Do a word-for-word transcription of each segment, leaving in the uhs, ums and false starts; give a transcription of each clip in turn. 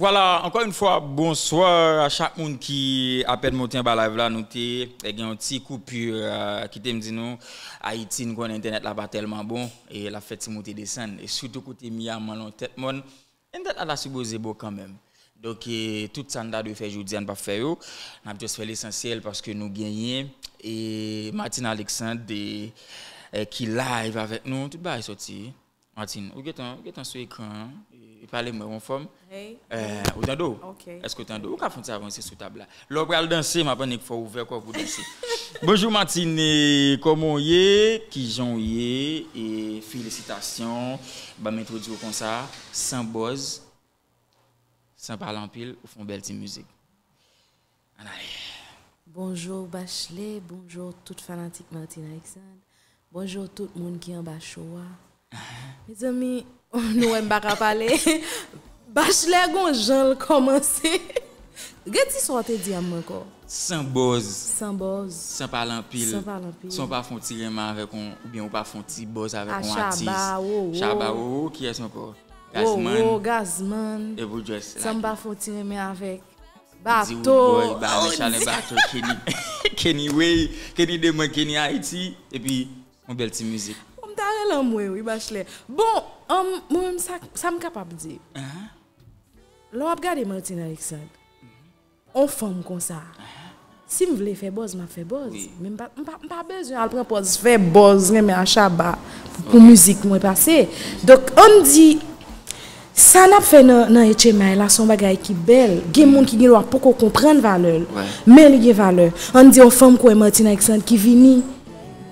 Vwala, ankò yon fwa, bonswa a chak moun ki apèn monte anba live la. Nou te, eh, gen yon ti koupi, eh, kite m di nou, Ayiti, nou konnen entènèt la pa tèlman bon, e l ap fè ti moute desann, e sitou kote Miyaman, Lòtèt Mòn, entènèt la ta sipoze bon kanmenm. Donk, eh, tout sa n ta dwe fè jodi a, n p ap fè yo. N ap just fè lesansyèl paske nou genyen, eh, Martine Alexandre, eh, eh, ki live avèk nou. Tout bagay soti. Martine, ou gentan, ou gentan sou ekran an, e, e pale mwen, ou anfòm? Hey. Eh, ou tande w? Ok. Èske ou tande w? Ou ka fè yon ti avanse sou tab la. Lè w pral danse, m ap annik fè w ouvè kò w pou danse. Bonjou Martine, e, kòman w ye? Kijan w ye? E felisitasyon. Ban m entwodui w konsa, san bòz, san pale anpil, ou fè yon bèl ti mizik. Ann ale. Bonjou Bachelet, bonjou tout fanatik Martine Alexandre. Bonjou tout moun ki anba show a. Mezanmi, nou wè m pa ka pale. Bachelet gon jan l kòmanse. Redi sa w te di a m ankò. San bòz. San bòz. San pale anpil. San pale anpil. San w pa fè yon ti renmen avèk yon, oubyen ou pa fè yon ti bòz avèk yon atis. Shabba, Roro. Shabba, Roro, kiyès ankò? Gazman. Roro, Gazman. Epi w just lage. San m pa fè yon ti renmen avèk Bato. Di Roodboy, ba Mèchalen Bato, Kenny, Kenny Way, Kenny Demon, Kenny Haiti, epi yon bèl ti mizik. Bon, m ta rele anmwe, wi, Bachelet. Bon, um, mwen menm sa, sa m kapab di. Ahan. Lè w ap gade Martine Alexandre, on fanm konsa, si m vle fè bòz, m ap fè bòz. Wi. Men m pa, m pa, m pa bezwen al pran pòz fè bòz, renmen a Shabba pou, pou mizik mwen pase. Donk, ann di, sa n ap fè nan, nan H M I la, se yon bagay ki bèl. Gen moun ki gen dwa poko konprann valè l, men li gen valè. Ann di, yon fanm kwè Martine Alexandre ki vini,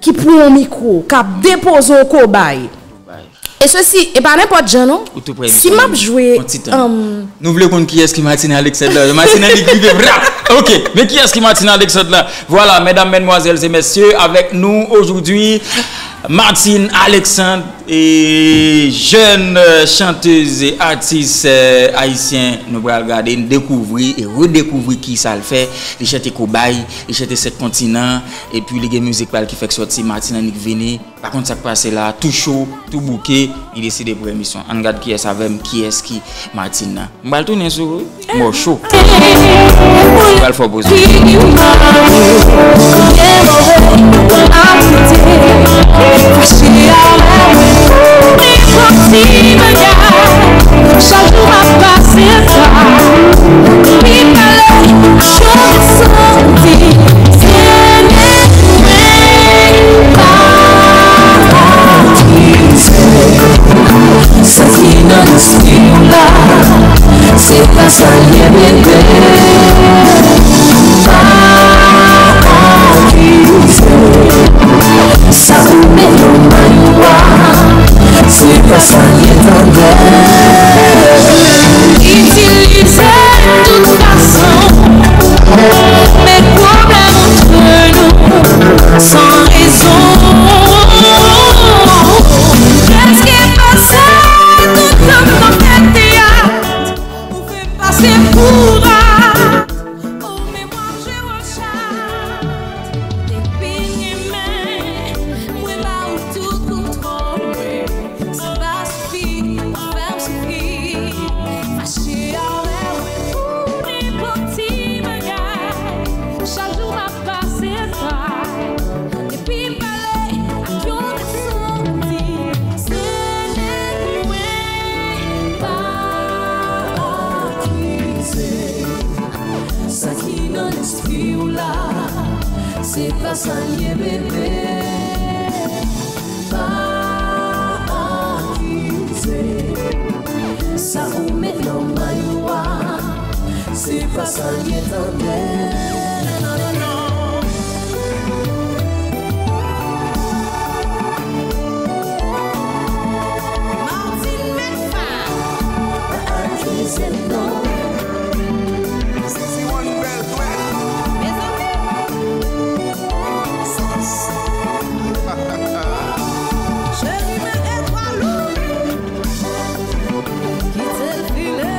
ki pran yon mikwo, k ap depoze yon kobay. E sesi, e pa nenpòt jan non. Si m ap jwe, um, nou vle konn kiyès ki Martine Alexandre la. Martine Alexandre rive, vrap! Ok, men kiyès ki Martine Alexandre la? Voilà, mesdames, mesdemoiselles et messieurs, avec nous aujourd'hui, Martine Alexandre, e jèn, euh, chantez e atis, euh, ayisyen. Nou pral gade, n dekouvri e redekouvri kisa l fè. Li chante Kobay, li chante Sèt Kontinan, epi li gen mizik pa l ki fèk sòti, Martine annik vini. Pa konn sa k pase la, tou cho, tou bouke, li deside pou emisyon. Ann gad kiyès avè m, kiyès ki Martine nan. M pral tounen sou mò cho. M pral fè w poze. Chak jou m ap pase pa, li pale, yo santi, se nèg mwen pa akize. Sa ki nan lespri w la, se pa sa l ye, bebe. Pa akize. Sa ou met nan may ou a, se pa sa l ye, tande. Itilize tout fason, met pwoblèm antre nou san rezon. Prèske pase tout tan nan fè teyat, ou fè m pase pou rat. O, men mwen jwe wòl chat. Depi m renmen, mwen ba ou tout kontwòl mwen. Sa pa sifi pou fè w soufri. Fache avè mwen pou nenpòt ti bagay. Chak jou m ap pase pa. Depi m pale ak yon gason, m di, se nèg mwen pa akize. Sa ki nan lespri w la, se pa sa l ye, bebe. Pa akize. Sa ou met nan may ou a, se pa sa l ye, tande. Martine met fè. Pa akize m non. Sisi yon bèl dwèt. Mezanmi. Cheri, men e pwa lou. Kite l file.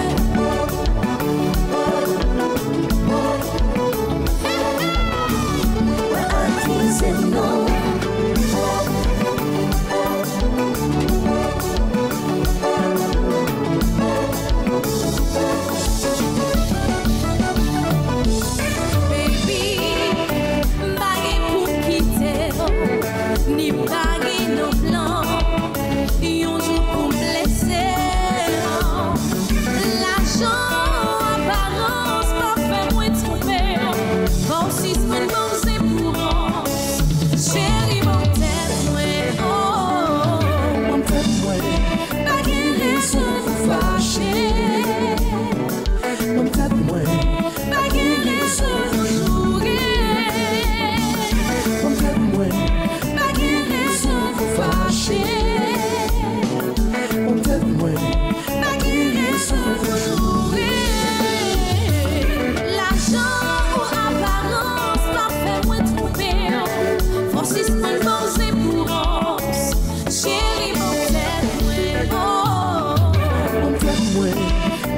Mwen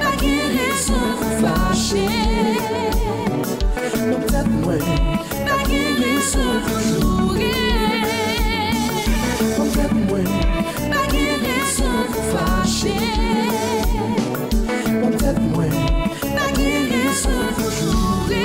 pa gen rezon pou fache. Nan tèt mwen pa gen rezon pou joure. Nan tèt mwen pa gen rezon pou fache. Nan tèt mwen pa gen rezon pou joure.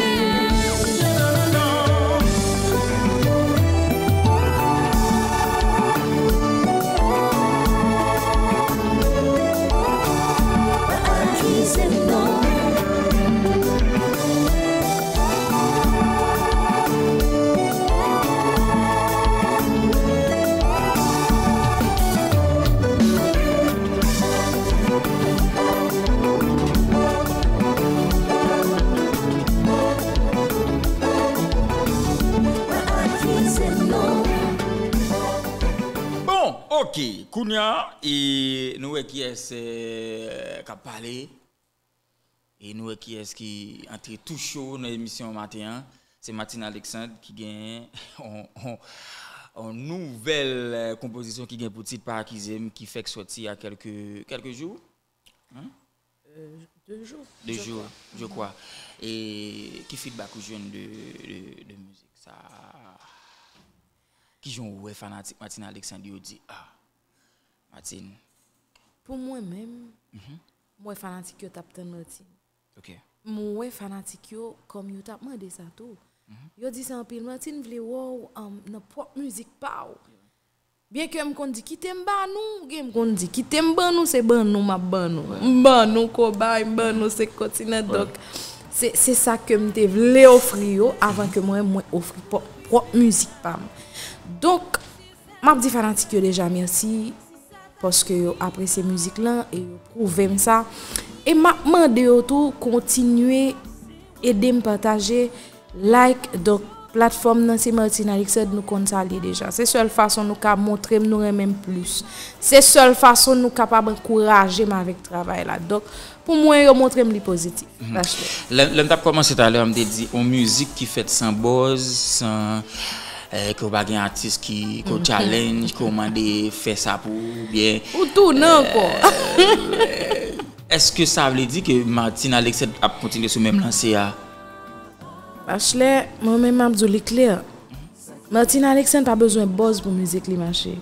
Bon, ok. Kounye a, e, nou wè kiyès, eh, k ap pale. E nou wè kiyès ki antre tou cho nan emisyon maten an. Se Martine Alexandre ki gen on, on, on nouvèl, eh, konpozisyon ki gen pou tit Pa Akize m ki fèk sòti a kèlke, kèlke jou. Hein? Euh, deux jours. Deux je jours, crois. je crois. E ki feedback ou jwenn de, de, de mizik sa? Kijan w wè fanatik Martine Alexandre yo di, ah, Martine? Pou mwen menm, Mhm. Mwen wè fanatik yo t ap tann Martine. Ok. Mwen wè fanatik yo kòm yo t ap mande sa tou. Yo di se anpil Martine vle wè w um, nan pwòp mizik pa w. Byen ke m konn di kite m ba nou, gen m konn di kite m ban nou, se ban nou m ap ban nou. M ban nou kobay, m ban nou senk kontinan. Donk, se se sa ke m te vle ofri yo avan ke mwen, mwen ofri pwòp pwòp mizik pa m. Donk, m ap di fanatik yo deja mèsi paske yo apresye mizik lan e yo pwouve m sa. E m ap mande yo tou kontinye ede m pataje, like, donk platfòm nan se Martine Alexandre, nou konn sa l ye deja. Se sèl fason nou ka montre m nou renmen m plis. Se sèl fason nou kapab ankouraje m avèk travay la. Donk, pou mwen, yo montre m li pozitif. Lachle. Lè lè m t ap kòmanse talè a, m te di on mizik ki fèt san buzz, san eh, ke w pa gen atis ki ke w challenge, ke w mande fè sa pou ou, oubyen Ou tounen ankò. Èske sa vle di ke Martine Alexandre ap kontinye sou menm lanse a? Bachelè, mwen menm m ap di w li klè. Martine Alexandre pa bezwen buzz pou mizik li mache.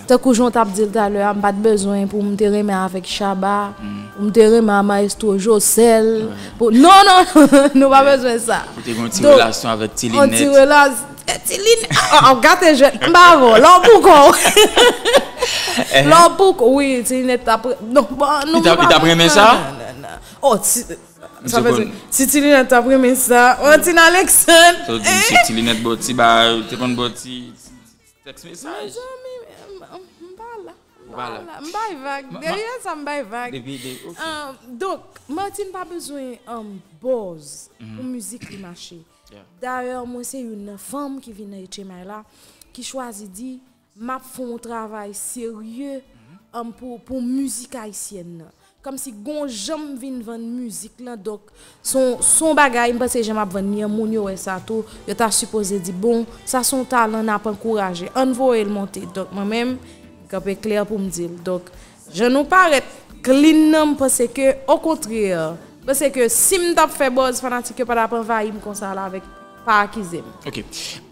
Tankou jan w t ap di l talè a, m pa t bezwen pou m te renmen avèk Shabba, pou m te renmen a Maestro Josel. Pou, non, non, nou pa bezwen sa. Ou te gen yon ti relasyon avèk Ti Linèt. Yon ti relasyon. Ti Linèt, oh, oh, gate jwèt, m pa avè w, lè w pou kò w. Lè w pou kò w, wi, Ti Linèt t ap, non, bon, nou pa. Li t ap renmen sa? Oh, ti, sa vle di, si Ti Linèt t ap renmen sa, Martine Alexandre. Sa vle di, si Ti Linèt ba w ti ba, te konn ba w ti. Text message. Mezanmi, m pa la. Ou pa la. M bay vag. Depi sa m bay vag. Depi de, ok. Donk, Martine pa bezwen buzz pou mizik li mache. Dayè, mwen se youn nan fanm ki vin nan H M I la ki chwazi di m ap fè yon travay serye pou, pou mizik ayisyèn nan. Kòmsi gon jan m vin vann mizik lan, donk se yon bagay m panse jan m ap vann li an, moun yo wè sa tou, yo ta sipoze di bon, sa se yon talan n ap ankouraje, ann voye l monte. Donk mwen menm, m kanpe klè pou m di l. Donk, jan nou parèt clean nan, m panse ke okontrè, m panse ke si m t ap fè buzz, fanatik yo pa t ap anvayi m konsa la avèk Pa Akize m. Ok.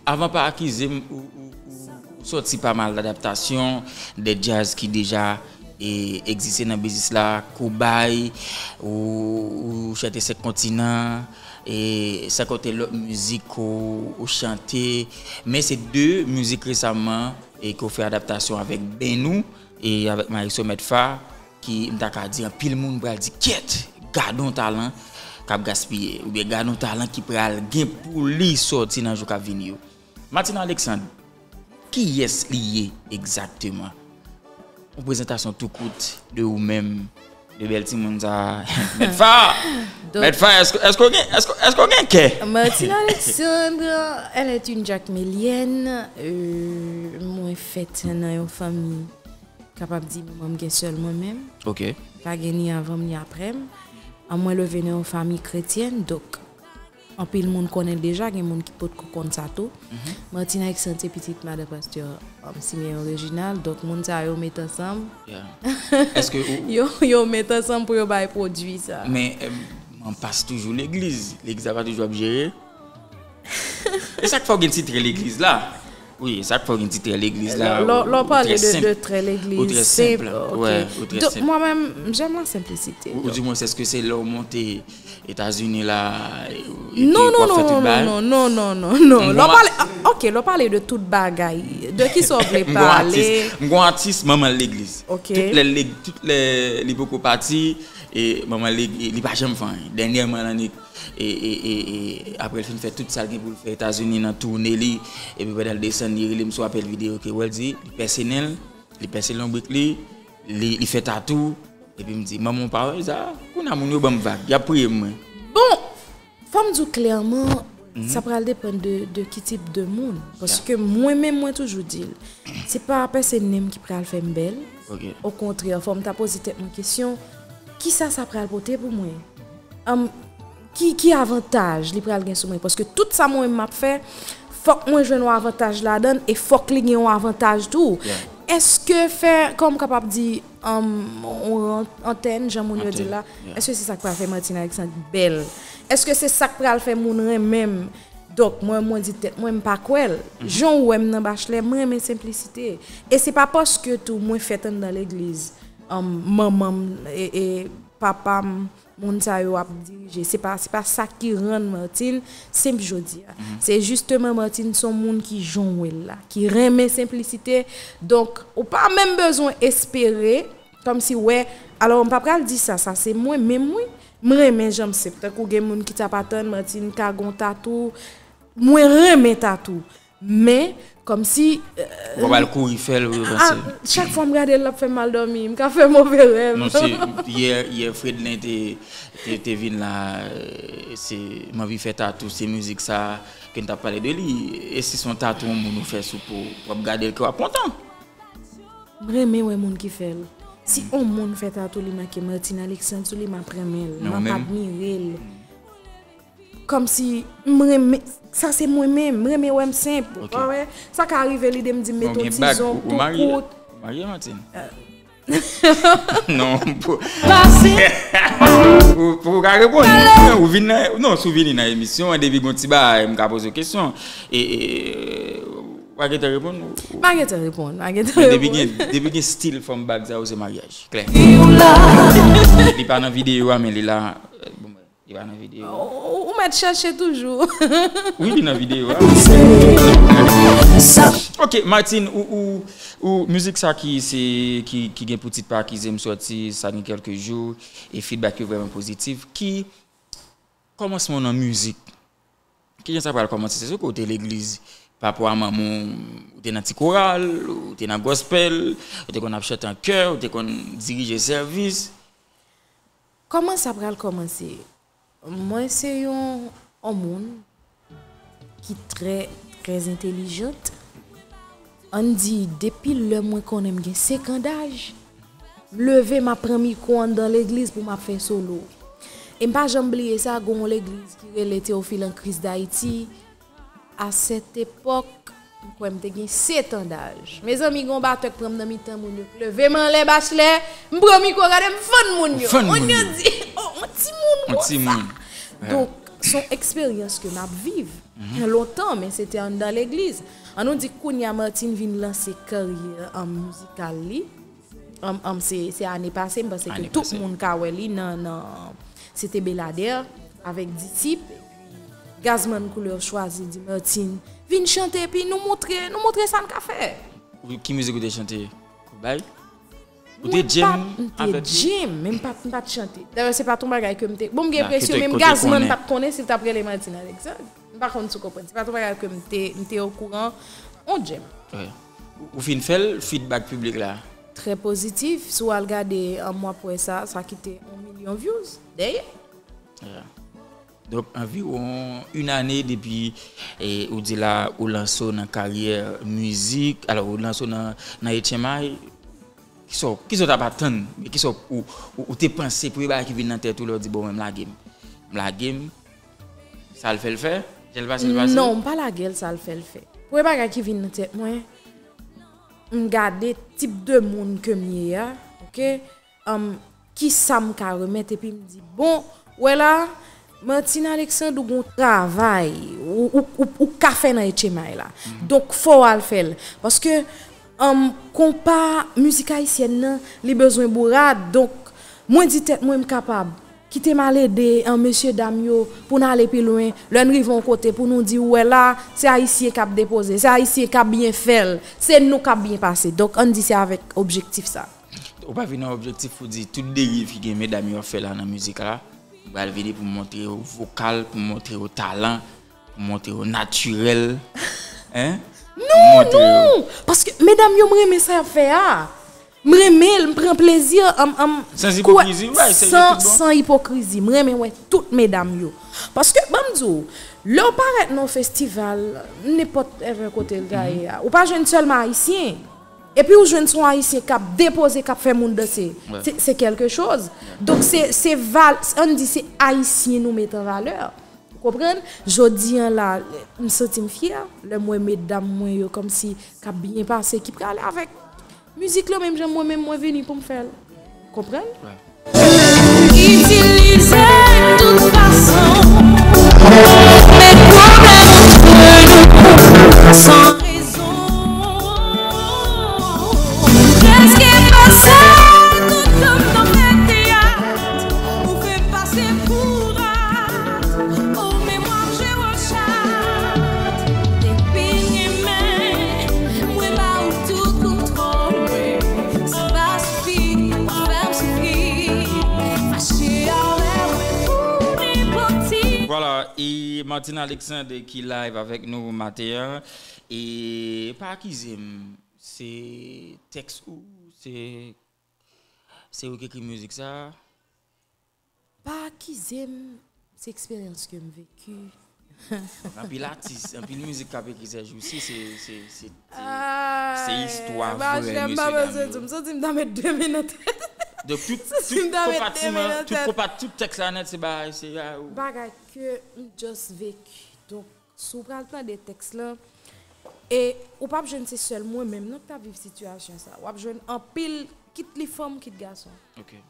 Avan Pa Akize m, ou, ou, ou, ou sòti pa mal adaptasyon de djaz ki deja e egziste nan biznis la, Kobay, ou, ou chante Senk Kontinan, e san konte lòt mizik ou, ou chante. Men se de mizik resaman e ke w fè adaptasyon avèk Benou e avèk Maestro Mèt Fa, ki m ta ka di anpil moun pral di, kyèt, gade yon talan k ap gaspiye, oubyen gade yon talan ki pral gen pou li sòti nan jou k ap vini yo. Martine Alexandre, kiyès li ye egzakteman? Yon prezantasyon tou kout de ou menm, de bèl timoun sa. Mèt Fa! Mèt Fa, èske, èske w gen, èske, èske w gen kè? Martine Alexandre, elle est une Jacmelienne. Euh, mwen fèt nan yon fanmi, kapab di manman m gen sèl mwen menm. Ok. Pa gen ni avan m ni aprè m. An mwen leve nan yon fanmi kretyèn, donk anpil moun konnen l deja, gen moun ki potko konn sa tou. Martine Alexandre se pitit madan pastè, um, Simeon Reginald, donk moun sa yo met ansanm. Yeah. Èske ou, Yo, yo met ansanm pou yo bay pwodui sa. Men, eh, mwen pas toujou legliz. Legliz la pa toujou ap jere. E sa k fè w gen titre legliz la? Wi, e sa k fè w gen titre legliz la. Lè w pale de, Senp. De trè legliz, Ou trè senp. Ok. Ouais, ou trè Donk, senp. Mwen menm, m janm la senplisite. Ou, ou di mwen, èske se lè w monte Etazini la, e, e, Non, e w non, ap fè tout non, bagay? Non, non, non, non, non. M Lè w gon- pale, ah, ok, lè w pale de tout bagay. De ki sa w vle M gon pale? Atis, m gon atis, manman l legliz. Ok. Tout lè, lè, tout lè li poko pati, e manman l, li, li pa janm fè anyen. Dènyèman, l annik, e, e, e, e, apre l fin fè tout sa l gen pou l fè Etazini nan toune li, epi pandan l desann, li rele m sou apèl videyo ke wè l di, li pèse nen l, li pèse lonbrik li, li, li fè tatou, epi m di, manman w pa wè sa? Kounye a moun yo ban m vag, y ap priye m mwen. Bon, fò m di w klèman, sa pral depann de, de ki tip de moun. Paske mwen menm, mwen toujou di l, se pa pèse nen m ki pral fè m bèl. Ok. Okontrè, fò m ta poze tèt mwen kesyon, kisa sa pral pote pou mwen? Anm, ki, ki avantaj li pral gen sou mwen? Paske tout sa mwen menm m ap fè, fòk mwen jwenn yon avantaj ladan l e fòk li gen yon avantaj tou. Yeah. Èske fè, kòm m kapab di, anm, yon antèn, jan moun yo di l la, Antèn, yeah. Èske se sa k pral fè Martine Alexandre bèl? Èske se sa k pral fè moun renmen m? Donk, mwen, mwen di tèt mwen, m pa kwè l. Jan w wè m nan Bachelè, mwen renmen senplisite. E se pa paske tou mwen fèt anndan legliz, anm, manman m, e, e papa m, moun sa yo ap dirije. Se pa, se pa sa ki rann Martine senp jodi a. Se jisteman Martine se yon moun ki jan w wè l la, ki renmen senplisite. Donk, ou pa menm bezwen espere, kòmsi, wè, alò, m pa pral di sa, sa se mwen menm, wi. M renmen jan m senp. Tankou gen moun ki t ap atann Martine ka gon tatou. Mwen renmen tatou. Men, kòmsi, Ou pa pral kouri fè l, ou ah, panse. Chak fwa m gade l, l ap fè m mal dòmi. M ka fè move rèv. Non, se yè, yè Fredlin te, te, te vin la, euh, se m anvi fè tatou, se mizik sa ke n t ap pale de li. E si se yon tatou yon moun ou fè sou po, w ap gade l ke w ap kontan. M renmen wè moun ki fè l. Si yon moun fè tatou li make Martine Alexandre sou li, m ap renmen l, Men m ou ap menm? Admire l. Kòmsi m renmen, sa se mwen menm, m renmen wè m senp. Ou Ok. pa wè? Sa ka rive lide m di m Bon, mete yon gen ti bag, zong ou, ou tou marye? Kout. Ou marye, Martine? Non, pou, pou, pou w ka reponn. Ou vin nan, non, si w vini nan emisyon an, depi gon ti bagay, m ka poze w kesyon. E, e, w pa gentan reponn? Ou- M pa gentan reponn, m pa gentan Men depi reponn. Gen, depi gen stil fanm bag sa yo, se maryaj. Klè. Li pa nan videyo a, men li la. Bon, li pa nan videyo a. Ou, ou mèt chèche toujou. Wi, li nan videyo a. Ok, Martine, ou, ou, ou mizik sa ki, se, ki, ki gen pou tit Pakize m sòti, sa gen kèlke jou, e feedback yo vrèman pozitif. Ki kòmansman w nan mizik? Kijan sa pral kòmanse? Se sou ke w te legliz, papa w a manman w, ou te nan ti koral, ou te nan gospel, ou te konn ap chante an kè, ou te konn dirije sèvis. Kòman sa pral kòmanse? Mwen se yon, yon moun ki trè, trè entèlijant. Ann di, depi lè mwen konnen m gen senk an daj, m leve, m ap pran mikwo anndan legliz pou m ap fè solo. E m pa janm bliye sa, gon yon legliz ki rele Théophile en Christ d'Haïti. A sèt epòk, m kwè m te gen sèt an daj. Mezanmi, gon batè k pran m nan mitan moun yo, k leve m anlè Bachelè, m pran mikwo, gade m fann moun yo. Fann Moun moun yo yo. Di, oh, on timoun On konsa. timoun. Donk, se yon eksperyans ke m ap viv. Gen lontan, men se te anndan legliz. An nou di kounye a Martine vin lanse karyè, um, mizikal li. Um, um, se, se ane pase, m panse ke Ane tout pase. Moun ka wè li nan, nan, se te Beladè avèk Disip. Gazman Koulè chwazi di Martine, vin chante, epi nou montre, nou montre sa n ka fè. Ou, ki mizik ou te chante? Ou bay? Ou te djem M te avèk li? Djem, men m pa, m pa t chante. Dayè, se pa t yon bagay ke m te, bon, m gen Ah, ke enpresyon, te, menm ke te Gazman konnen. Pa t konnen si l t ap rele Martine Alexandre. M pa konn si w konprann. Se pa t yon bagay ke m te, m te okouran. On djem. Wi. Ou, ou fin fè l, feedback piblik la? Trè pozitif. Si w al gade, an, w ap wè sa, sa kite yon milyon views dèyè. Yeah. Donk, anviwon yon ane depi, e, ou di la, ou lanse w nan karyè mizik, alò, ou lanse w nan, nan H M I, kisa w, kisa w t ap atann, men kisa w, ou, ou, ou te panse, premye bagay ki vin nan tèt ou lè w di, bon, mwen, m lage m. M lage m. Sa l fè l fè? Jan l pase l pase? Non, m pa lage l sa l fè l fè. Premye bagay ki vin nan tèt mwen, m gade tip de moun ke m ye a, oke? Anm, kisa m ka remèt epi m di, bon, wè la, Martine Alexandre ou gon travay ou, ou, ou, ou ka fè nan H M I la. Donk, fò w al fè l. Paske, anm, konpa mizik ayisyèn nan, li bezwen bourad. Donk, mwen di tèt mwen m kapab. Kite m al ede an mesye dam yo pou n ale pi lwen. Lè n rive yon kote pou nou di, ou wè la, se Ayisyen k ap depoze, se Ayisyen k ap byen fè l, se nou k ap byen pase. Donk, ann di se avèk objektif sa. Ou pa vin nan objektif pou di tout deriv ki gen medam yo ap fè la nan mizik la, m pral vini pou m montre yo vokal, pou m montre yo talan, pou m montre yo natirèl. Hein? Non, non! Paske medam yo, m renmen sa y ap fè a. M renmen l, m pran plezi, m, m, Sans ipokrizi, wi, se tout bon. San ipokrizi. M renmen wè tout medam yo. Paske, ban m di w, lè w parèt nan yon festival, nenpòt even kote l ta ye a, ou pa jwenn sèlman Ayisyen. Epi ou jwenn se yon Ayisyen k ap depoze, k ap fè moun danse. Se, se kèlke choz. Donk, se, se val, ann di se Ayisyen nou met an valè. Ou konprann? Jodi a la, m santi m fyè lè m wè medam mwen yo kòmsi k ap byen pase, ki prale avèk mizik la menm jan mwen menm mwen vini pou m fè l. Konprann? Itilize tout fason. Met pwoblèm antre nou san rezon. Prèske pase tout tan m nan fè teyat. Ou fè pase pou rat. O, men m ap jwe wòl chat. Depi gen men, mwen ba ou tout kontwòl mwen. Sa pa sifi, ou fè m soufri. Fache avè mwen pou nenpòt ti. Vwala, e Martine Alexandre ki live avèk nou maten an. E pa akize m, se tèks ou, se, se ou ki ekri mizik sa? Pa akize m, se eksperyans ke m veki. Anpil atis, anpil mizik k ap ekri sèjousi, se, se, se, se, se istwa vrè, mesye dam yo. M santi m ta met de men nan tèt. Donk, tout, tout konpatiman, tout konpat, tout tèks la nèt, se bagay, se, ah, ou. Bagay ke m just veki. Donk, si w pral tande tèks lan, e ou p ap jwenn se sèl mwen menm non k t ap viv sitiyasyon sa. W ap jwenn anpil, kit li fanm, kit gason.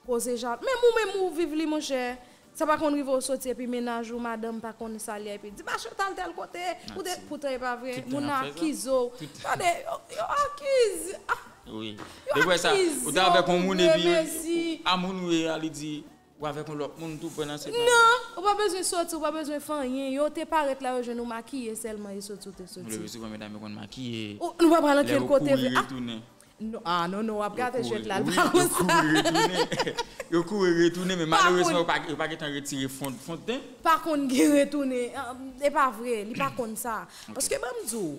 Koze jan, menm ou menm ou viv li, monchè. Sa pa konn rive w soti epi mennaj ou, madanm pa konn sa l ye, epi di, "Mache w t al tèl kote, ou te," poutan e pa vre. Moun nan akize w. Tande, yo, yo akize. Ah, wi. Yo akize. Ou te avèk yon moun epi, a moun ou ye a, li di, ou avèk yon lòt moun tou pandan se tan. Non, ou pa bezwen soti, ou pa bezwen fè anyen. Yo te parèt la, yo jwenn ou makiye sèlman, e soti ou te soti. Ou leve souvan medam yo konn makiye. Nou pa pral nan kèl kote vre. Ah, non, ah, non, non, w ap gate jwèt la, l pa konsa. Yo kouri retounen. Yo kouri retounen, men malerezman, yo pa, yo pa gentan retire fon, fon ten. Pa konn gen retounen. E pa vre, li pa konn sa. Paske, ban m di w,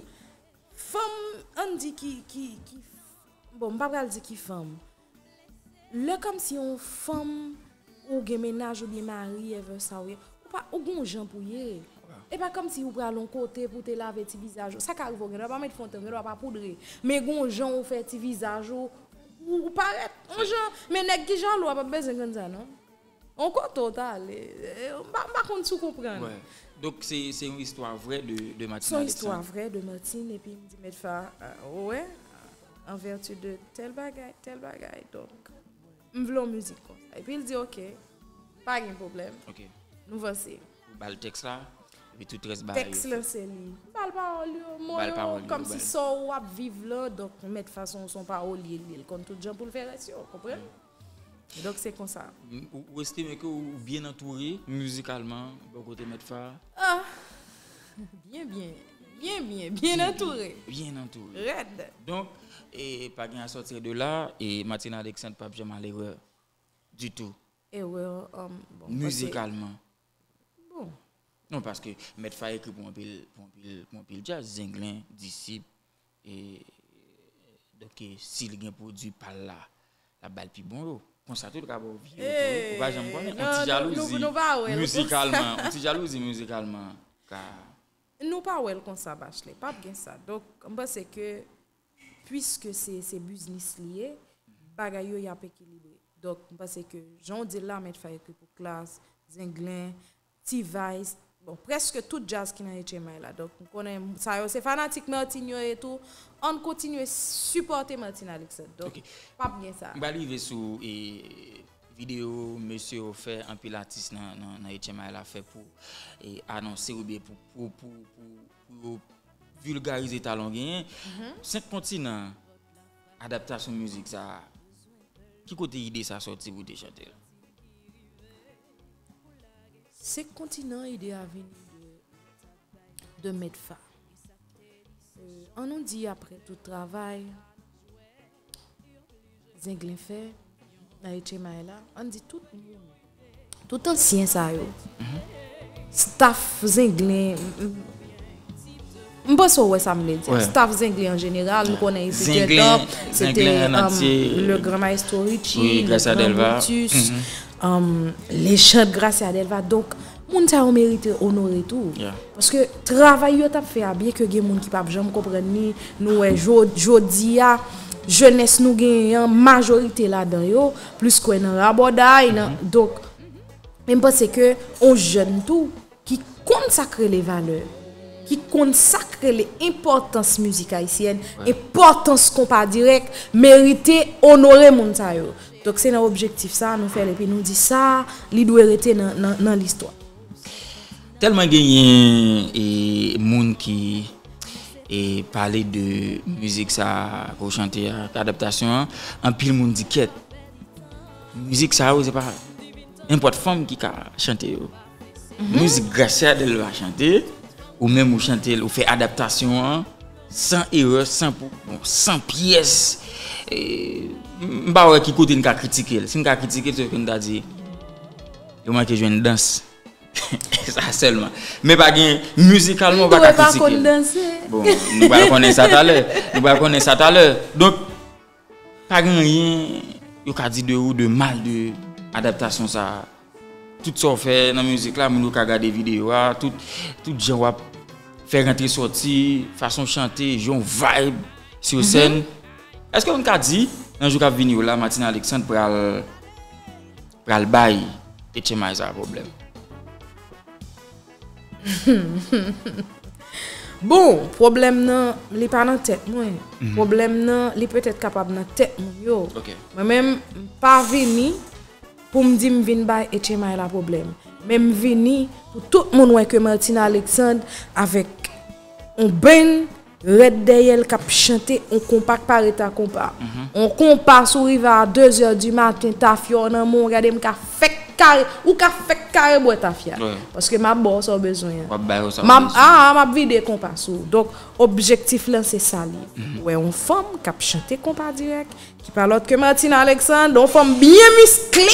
fanm, ann di ki, ki, ki, bon, m pa pral di ki fanm. Lè kòmsi yon fanm ou gen mennaj oubyen mari, ever sa w ye, ou pa, ou gen yon jan pou w ye. E pa kòmsi ou pral yon kote pou w te lave ti vizaj ou. Sa ka rive w gen dwa pa met fon ten, w gen dwa pa poudre. Men gen yon jan ou fè ti vizaj ou, ou, ou parèt yon jan. Men nèg ki jalou a p ap bezwen konn sa non. Yon kote w t ale. E, m pa, m pa konn si w konprann. Wè. Donk, se, se yon istwa vrè de, de Martine Alexandre. Se yon istwa vrè de Martine, epi m di Medfa, ou wè, an vèti de tèl bagay, tèl bagay, donk, m vle yon mizik konsa. Epi l di, oke, pa gen pwoblèm. Oke. Nou vanse. Ou ba l tèks la, epi tout rès bagay yo fèt. Tèks lan se li. M ba l pawòl yo, mo yo, kòmsi sa w ap viv lan, donk, Medfa se yon pawòlye li ye, l konn tout jan pou l fè rès yo, konprann? Donk, se konsa. Ou, ou estime ke ou byen antoure mizikalman, bò kote Medfa? Ah! Byen, byen. Byen, byen. Byen antoure. Byen antoure. Rèd. Donk, e, pa gen à sortir de là, e Martine Alexandre p ap janm al erè ditou. Erè, um, bon, paske. Mizikalman. Bon. Non, paske Medfa ekri pou anpil, pou anpil, pou anpil djaz, Zenglen, Disip, e, donk, e, si l gen pwodui pa l la, l ap ba l pi bon yo. Konsa tou, l ka ba w vye yo tou, wi. Ou pa janm konnen. Yon ti jalouzi mizikalman, yon ti jalouzi mizikalman ka. Nou pa wè l konsa, Bachelet. P ap gen sa. Donk, m panse ke, piske se, se biznis li ye, bagay yo, y ap ekilibre. Donk, m panse ke, jan w di l la, Medfa ekri pou Klass, Zenglen, T-Vice, Bon, prèske tout djaz ki nan H M I la. Donk, m konnen sa yo se fanatik Martine yo ye tou. Ann kontinye sipòte Martine Alexandre. Donk, Ok. p ap gen sa. M pral rive sou e, videyo mesye yo fè, anpil atis nan, nan, nan H M I la fè pou e, anonse oubyen pou, pou, pou, pou, pou yo vilgarize talan genyen. Mhm. Senk kontinan, adaptasyon mizik sa a, ki kote ide sa sòti pou te chante l? Senk kontinan, ide a vini de, de Medfa. Euh, ann nou di apre tout travay Zenglen fè nan H M I la, ann di tout moun, tout ansyen sa yo, staff Zenglen, m, m, m panse w wè sa m vle di. Wè. Staff Zenglen an jeneral, nou konnen Epi Zenglen, Tètòp, se te Zenglen an antye. Um, le gran maestro Richie, Wi, le Gracia gran Delva. Brutus, Mhm. um, lejand Gracia Delva. Donk, moun sa yo merite onore tou. Yeah. Paske travay yo t ap fè a, byen ke gen moun ki p ap janm konprann li, nou wè jo-, jodi a, jenès nou genyen an, majorite ladan yo, plis kwè nan rabòday, nan, Mhm. donk, men m panse ke on jèn tou, ki konn sa k rele valè, ki konn sa k rele enpòtans mizik ayisyèn, Wè. enpòtans konpa dirèk, merite onore moun sa yo. Donk, se nan objektif sa a nou fè l, epi nou di sa, li dwe rete nan, nan, nan listwa. Tèlman genyen e, moun ki e, pale de mizik sa a ke w chante a, adaptasyon an, anpil moun di kèt. Mizik sa yo, se pa nenpòt fanm ki ka chante yo. Mhm. Mizik Gracia Delva chante, ou menm ou chante l, ou fè adaptasyon an, san erè, san pou, bon, san pyès. E, m pa wè ki kote n ka kritike l. Si n ka kritike l, se ke n ta di, yo manke jwenn dans. Sa sèlman. Men pa gen, mizikalman, ou pa ka kritike l. Li dwe pa konn danse. Bon, nou pral konnen sa talè. Nou pral konnen sa talè. Donk, pa gen anyen yo ka di de ou de mal de adaptasyon sa a. Tout sa w fè nan mizik la, moun yo ka gade videyo a, tout, tout jan w ap fè rantre sòti, fason w chante, jan w vibe sur Mhm. scène. Èske moun ka di, nan jou k ap vini yo la, Martine Alexandre pral, pral bay H M I sa pwoblèm? Bon, pwoblèm nan, li pa nan tèt mwen. Mhm. Pwoblèm nan, li petèt kapab nan tèt moun yo. Ok. Mwen menm, m pa vini pou m di m vin bay H M I la pwoblèm. Men m vini pou tout moun wè ke Martine Alexandre avèk on band rèd dèyè l k ap chante on konpa k pa ret a konpa. Mhm. On konpa si w rive a de zè di maten, tafya w nan men w, gade m ka fèk kare, ou ka fèk kare bwè tafya. Wi. Paske m ap ba w sa w bezwen an. W ap ba yo sa yo M ap, bezwen. a, a, m ap vide konpa sou ou. Donk, objektif lan se sa li ye. Mhm. Ou wè on fanm k ap chante konpa dirèk, ki pa lòt ke Martine Alexandre, on fanm byen miskle.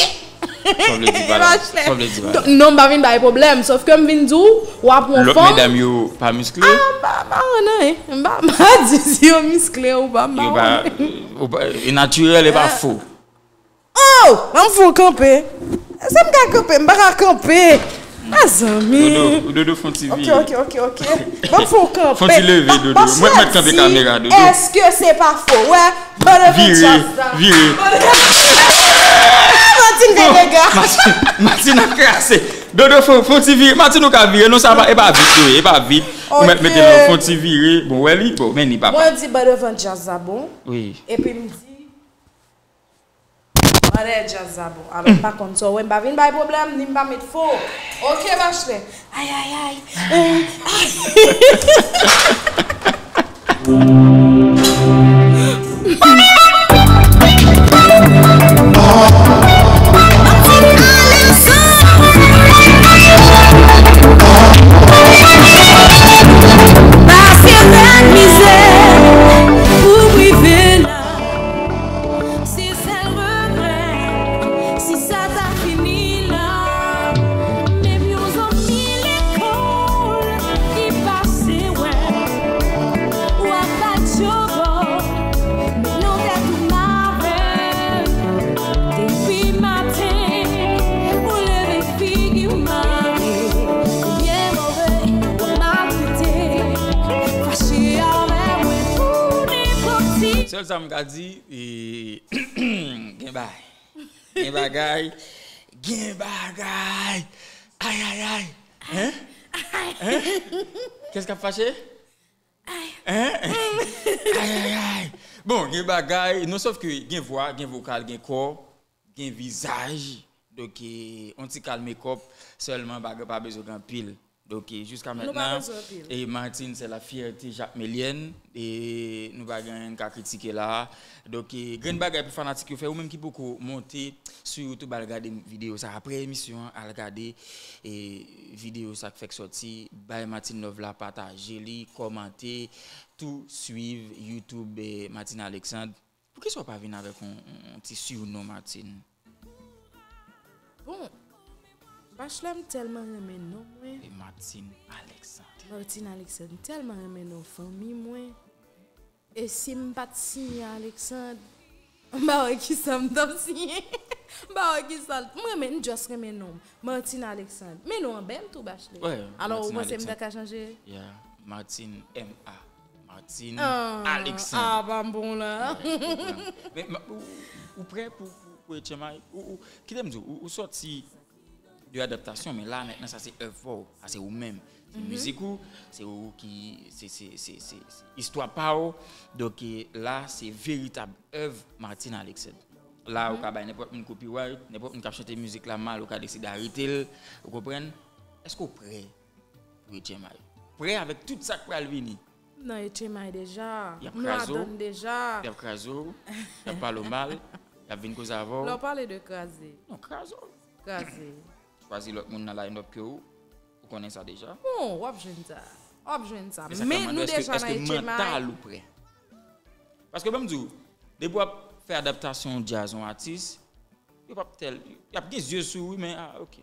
Sa w vle di pa la? Sa w vle di pa la? Non, m pa vin bay pwoblèm, sòf ke m vin di w, w ap on fanm. Lòt medam yo pa miskle? A, m pa, m pa wè nan, en. M pa, m pa di si yo miskle ou pa, m pa Yo pa, wè. ou pa, e natirèl, e pa fo. Oh! Ban m fè w kanpe. Èske m ka kanpe? M pa ka kanpe. Mezanmi. Dodo, Dodo, fè on ti vire. Ok, ok, ok, ok. Ban m fè w kanpe. Fè on ti leve, Dodo. Mwen, mwen kanpe kamera, Dodo. Èske se pa fo? Wè, ban de Vire, jazz la. vire. Ban de Martine fè dega. Martine, Martine ap krase. Dodo, fè, fè on ti vire. Martine, ou ka vire. Non, sa pa, e pa vit, wi, e pa vit. Ou mèt mete l, fè on ti vire. Bon, wè li. Bon, men li, papa. Mwen di ban devan jazz la bon. Wi. Epi m di Mande jazz la bon. Alò, m pa konn sa w wè, m pa vin bay pwoblèm, ni m pa met fo. Ok, Bachelè. Ay, ay, ay. Eh, ay. Pase rèd mizè pou rive la. Se sèl regrè, si sa ta fini la, menm yon zanmi lekòl ki pase wè w ap bat djògò, met nan tèt ou m avè l. Depi maten, ou leve figi w mare, ou byen move, ou maltrete, fache avè mwen pou nenpòt ti. Sèl sa m ka di, E, gen bagay. Gen bagay. Gen bagay. Ay, ay, ay. Hein? Hein? Kès k ap fache? Hein? Ay, ay, ay. Bon, gen bagay, non, sòf ke gen vwa, gen vokal, gen kò, gen vizaj. Donk, eh, on ti kal makeup sèlman, pa, pa bezwen gen anpil. Donk, eh, jiska mentnan, eh, Martine, c'est la fierté jakmelyèn. E nou pa gen anyen n ka kritike la. Donk, eh, grenn bagay pou fanatik yo fè, ou menm ki poko monte sou YouTube, al gade videyo sa. Apre emisyon an, al gade, eh, videyo sa k fèk sòti. Bay Martine love la, pataje li, kòmante, tou swiv YouTube, eh, Martine Alexandre. Poukisa w pa vin avèk yon, yon ti surnom, Martine? Bon, Bachelè, m tèlman renmen non mwen. E Martine Alexandre. Martine Alexandre, m tèlman renmen non fanmi mwen. E si m pa t siyen Alexandre, m pa wè kisa m t ap siyen. M pa wè kisa l, m renmen, m just renmen non m. Martine Alexandre. Men non an bèl tou, Bachelè. Alò, ou panse m ta ka chanje? Yeah, Martine M A. Martine Alexandre. Ah, pa m bon la. Men, men, ou, ou prè pou, pou, pou Etchenmay? Ou, ou, kite m di w, ou, ou sòti de adaptasyon, men la, mentnan, sa se èv pa w. Sa se ou menm. Se mizik ou, se ou ki, se, se istwa pa w. Donk, eh, la, se veritab èv Martine Alexandre. La, ou ka bay nenpòt moun copyright, nenpòt moun k ap chante mizik la mal, ou ka deside arete l, ou konprann? Èske w prè pou Etchenmay? Prè avèk tout sa k pral vini? M nan Etchenmay deja. Y ap kraze w. M ladann deja. Y ap kraze w. Y ap pale w mal. Y ap vin koze avè w. Lè w pale de kraze. Non, kraze w. Kraze. Chwazi lòt moun nan line up ke ou. Ou konnen sa deja. Bon, w ap jwenn sa. W ap jwenn sa. Men nou deja nan Etchenmay. Èske mantal ou prè? Paske ban m di w, depi w ap fè adaptasyon djaz yon atis, yo p ap tèl, y ap gen zye sou ou wi, men, ah, ok.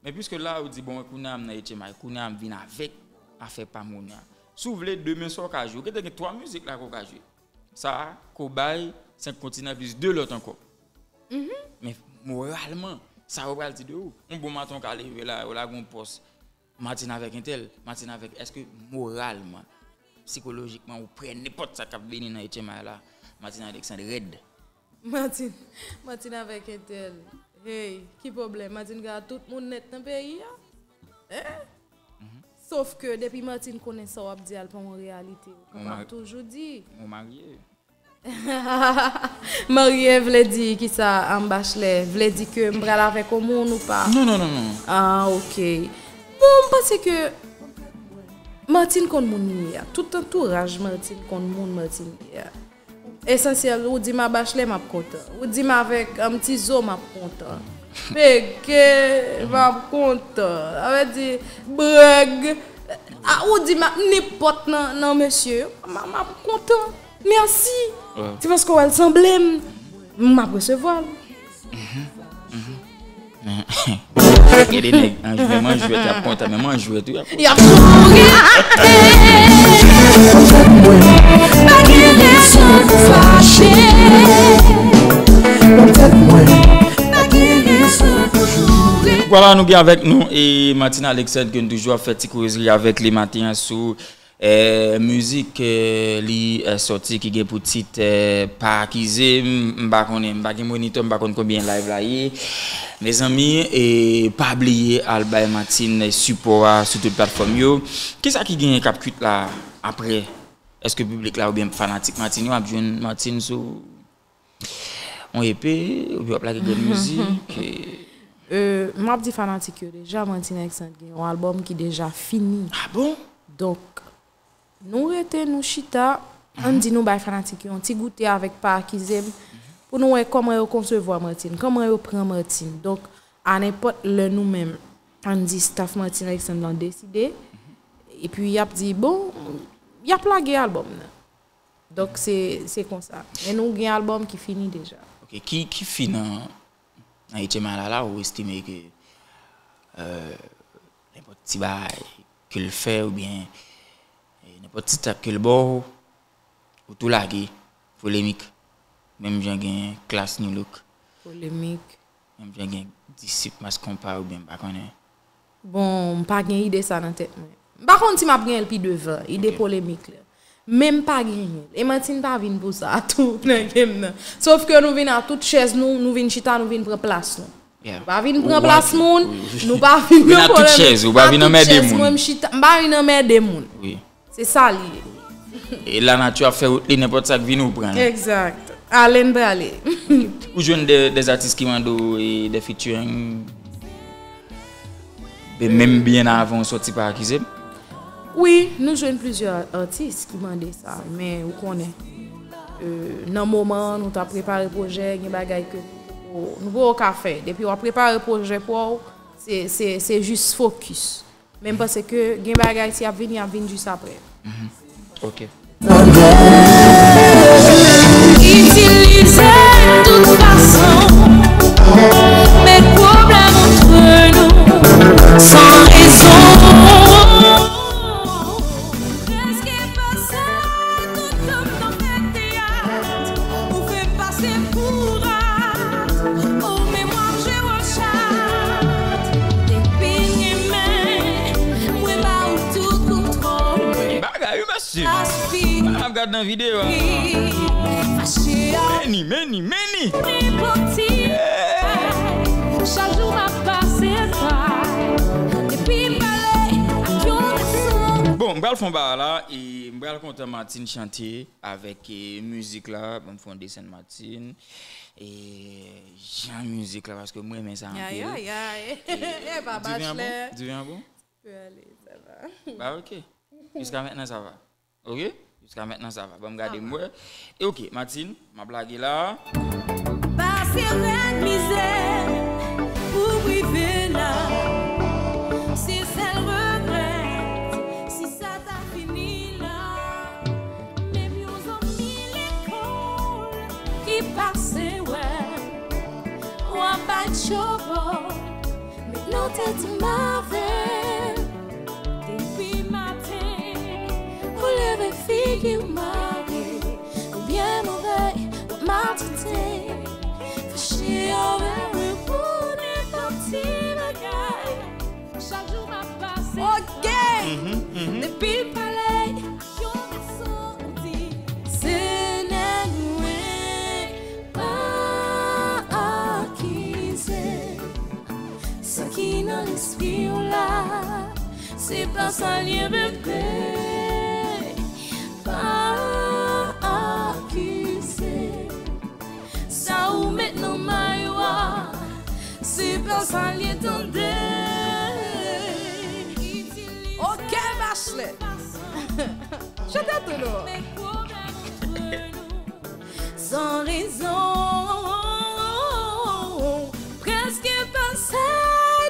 Men piske la, ou di, bon, kounye a m nan Etchenmay, kounye a m vin avèk afè pa m kounye a. Si w vle, demen sa w ka jwe. Ou gentan gen twa mizik la ke w ka jwe. Sa, Kobay, Senk Kontinan, plis de lòt ankò. Men moralman, sa yo pral di de ou. Yon bon maten, w ka leve la, yo lage yon pòs. Martine avèk entèl, Martine avèk, èske moralman, sikolojikman, ou prè nenpòt sa k ap vini nan Etchenmay la, Martine Alexandre rèd. Martine, Martine avèk entèl. Hey, ki pwoblèm? Martine ka tout moun nèt nan peyi a? Hein? Sof ke depi Martine konnen sa w ap di a, l pa yon reyalite. Ou kapab toujou di. Ou marye. Marye vle di kisa, an, Bachelè? Vle di ke m pral avèk yon moun ou pa? Non, non, non, non. Ah, ok. Bon, m panse ke Martine konn moun li ye a. Tout antouraj Martine konn moun Martine li ye a. Esansyèl, ou di m a Bachelè, m ap kontan. Ou di m avèk, um, Tizo, m ap kontan. Pege, m ap kontan. Sa vle di, Breg. Ah, ou di m a nenpòt nan, nan mesye yo, m, m ap kontan. Mèsi. Se paske w wè l sanble m, m ap resevwa l. Gen de nèg an jwèt, men an jwèt, y ap kontan, men an jwèt tou, y ap kontan. Y ap kouri. Pa gen rezon pou fache. Pa gen rezon pou kouri. Vwala, nou gen avèk nou e Martine Alexandre, ke nou toujou ap fè ti kozri avèk li maten an sou Eh, mizik, eh, li, eh, sòti ki gen pou tit, eh, Pa Akize m, m pa konnen, m pa gen monitò, m pa konn konbyen live la ye. Mezanmi, e pa bliye al bay Martine sipò a sou tout platfòm yo. Kisa ki genyen k ap kwit la apre? Èske piblik la oubyen fanatik Martine yo ap jwenn Martine sou yon E P, oubyen w ap lage grenn mizik, e. Euh, m ap di fanatik yo deja, Martine Alexandre gen yon albòm ki deja fini. Ah bon? Donk, nou rete, nou chita, ann di nou bay fanatik yo yon ti goute avèk Pa Akize m, pou nou wè kòman yo konsevwa Martine, kòman yo pran Martine. Donk, a nenpòt lè nou menm, ann di staff Martine Alexandre lan deside, epi y ap di, bon, y ap lage albòm nan. Donk, se, se konsa. Men nou gen albòm ki fini deja. Ok, ki, ki fi nan, nan H M I la, la, ou estime ke, euh, nenpòt ti bagay ke l fè oubyen, eh, nenpòt ti tap ke l ba w, ou tou lage, polemik. Menm jan gen Klass, Nu Look. Polemik. Menm jan gen Disip, Mass Konpa oubyen m pa konnen. Bon, m pa gen ide sa nan tèt mwen. M pa konn si m ap genyen l pi devan, ide polemik la. Men m pa genyen l. E Martine pa vin pou sa tou nan game nan. Sof ke nou vin a tout chèz nou, nou vin chita, nou vin pran plas nou. Yeah. Nou pa vin pran plas moun, nou pa vin nan pwoblèm. Vin ak tout chèz, ou pa vin anmède moun. Mwen, m chita, m pa vin anmède moun. Wi. Se sa li ye. E lanati ap fè wout li, nenpòt sa k vini ou pran. Exact. Ale n prale. Ou jwenn de, de atis ki mande w, e, de featuring, e menm byen avan w sòti pa akize m? Wi, nou jwenn plizyè atis ki mande sa, men ou konnen, e, nan moman an, nou t ap prepare pwojè, gen bagay ke nou poko, nou poko ka fè. Depi w ap prepare pwojè pa w, se, se, se jis fokis. Men m panse ke gen bagay, si y ap vini, y ap vin jis apre. Mhm. Ok. Itilize tout fason, met pwoblèm antre nou san rezon. Prèske pase tout tan m nan fè teyat, ou fè m pase pou rat. O, men m ap jwe wòl chat. Depi m renmen, mwen ba ou tout kontwòl mwen. Bagay, wi, mesye. Aspi. N ap gad nan videyo a. Fache a. Meni, meni, meni. Nenpòt ti bagay. Chak jou m ap pase pa. Depi m pale ak yon gason. Bon, m pral fè yon bagay la, e m pral kontan Martine chante avèk, e, mizik la. Ban m fè yon desann Martine. E jan mizik la, paske mwen renmen sa anpil. Ay, ay, ay. E, e, pa Divin an bon? Divin an bon? Pe ale, sa va. Ba, ok. Jiska mentnan, sa va. Ok? Jiska mentnan, sa va. Ban m gade m wè. E ok, Martine, m ap lage la. Pase rèd mizè pou m rive la. Se sèl regrèt, si sa ta fini la. Menm yon zanmi lekòl ki pase wè w ap bay tchòbò, met nan tèt m avè m. Depi maten, ou leve figi w mare, oubyen move, ou ap maltrete, fache avè mwen pou nenpòt ti bagay. Chak jou m ap pase. Ok. Mhm, mhm. Depi m pale ak yon gason, ou di se nèg mwen, pa akize. Sa ki nan lespri w la, se pa sa l ye, bebe. Pa akize. Sa ou met nan mayo a, se pa sa l ye, tande. Ok, Bachelet. Chante tou non. San rezon, prèske pase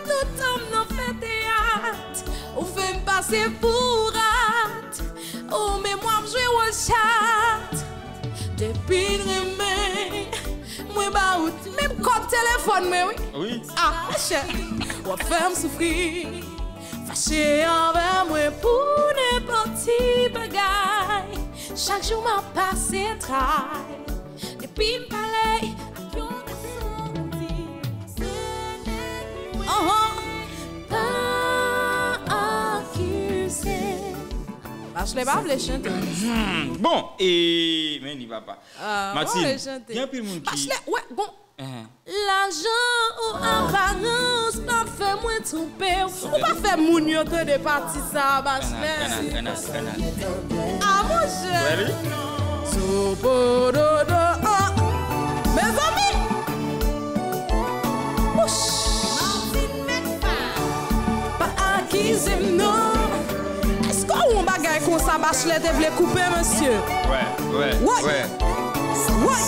tout tan m nan fè teyat. Ou fè m pase pou rat. Ou menm w ap jwe wòl chat. Depi n renmen, mwen ba ou menm kòb telefòn mwen, wi. Wi. Ah, monchè, w ap fè m soufri. Fache anvè mwen pou nenpòt ti bagay. Chak jou m ap pase tray. Depi m pale ak yon gason, ou di se nèg mwen. Anhan. Pa akize. Bachelet pa vle chante. Bon, e, men li papa. Ah, Martine, pa vle chante. Gen anpil moun ki... Bachelet, wè, gon... Enhen. Lajan ou aparans pa fè mwen twonpe w. Ou pa fè moun yo tande pati sa a, Bachelet. Kanal, kanal, kanal, kanal. Ah, monchè. Wè li? Sopododo, ah. Mezanmi! Wouch! Pa akize m non. Èske w wè yon bagay konsa Bachelet te vle koupe, mesye? Wè, wè, wè. Woy!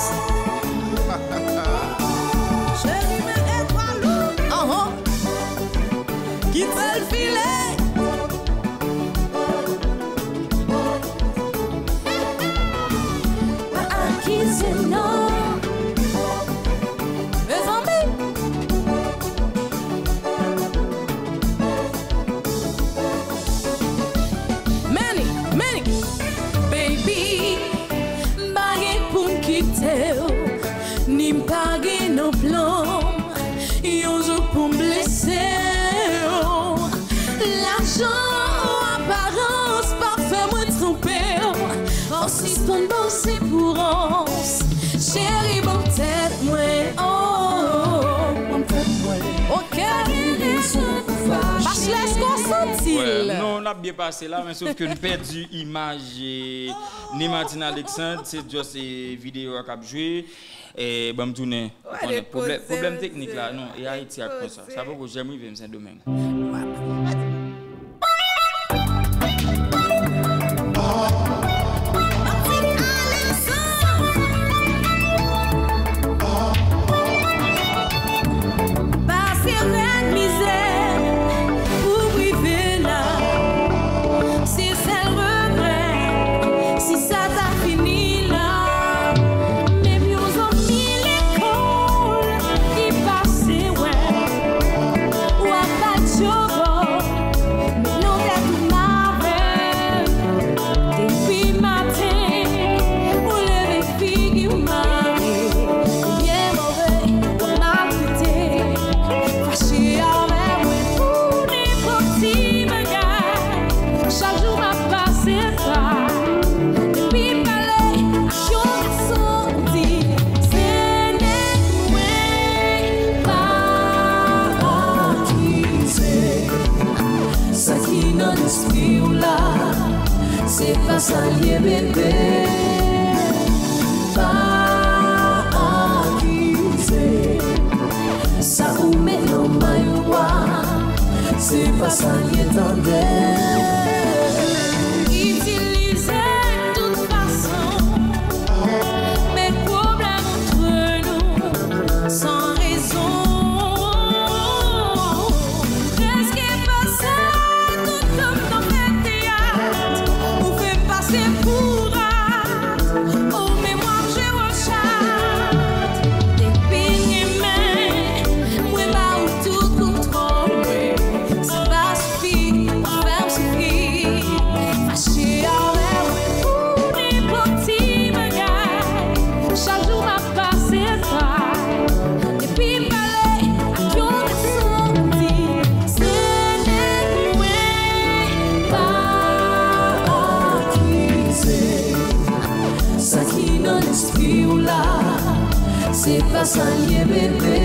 Cheri, men etwal ou. Anhan. Kite l file. Pa akize m non. Mezanmi. Many, many. Baby, m pa gen pou m kite w, ni m pa gen nan plan m yon jou pou m blese w. Lajan ou aparans pa fè mwen twonpe w. Fò w sispann panse pou rans. Cheri, ban m tèt mwen, oh, ban m tèt mwen. Non, n ap byen pase la, men sof ke n pèdi imaj, eh, ni Martine Alexandre, se just, eh, videyo a k ap jwe. Eh, ban m tounen. Ou konnen, pwoblèm, pwoblèm teknik la, non, e Ayiti ak konsa. Sa poko janm rive m Sendomeng. Pase rèd mizè pou rive la. Se sèl regrè, si sa ta fini la. Menm yon zanmi lekòl ki pase wè w ap bat yo bò, men non tèt ou mavè. Depi maten, ou leve figi w mare, ou byen move, ou maltrete, fache avè mwen pou nenpòt ti bagay. Chak jou m ap pase pa, depi m pale ak yon gason, m di, se nèg mwen, pa akize. Sa ki nan lespri w la, se pa sa l ye, bebe. Pa akize. Sa ou met nan may ou a, se pa sa l ye, tande. Itilize tout fason, met pwoblèm antre nou san rezon. Prèske pase tout tan m nan fè teyat, ou fè m pase pou rat. O, men m ap jwe w chat. Depi demen, mwen ba ou tout kontwòl mwen. Sa pa sifi, w ap fè m soufri. Fache avè mwen pou nenpòt ti bagay. Chak jou m ap pase pa. Depi m pale ak yon gason, m di, se nèg mwen, pa akize. Sa ki nan lespri w la, se pa sa l ye, bebe.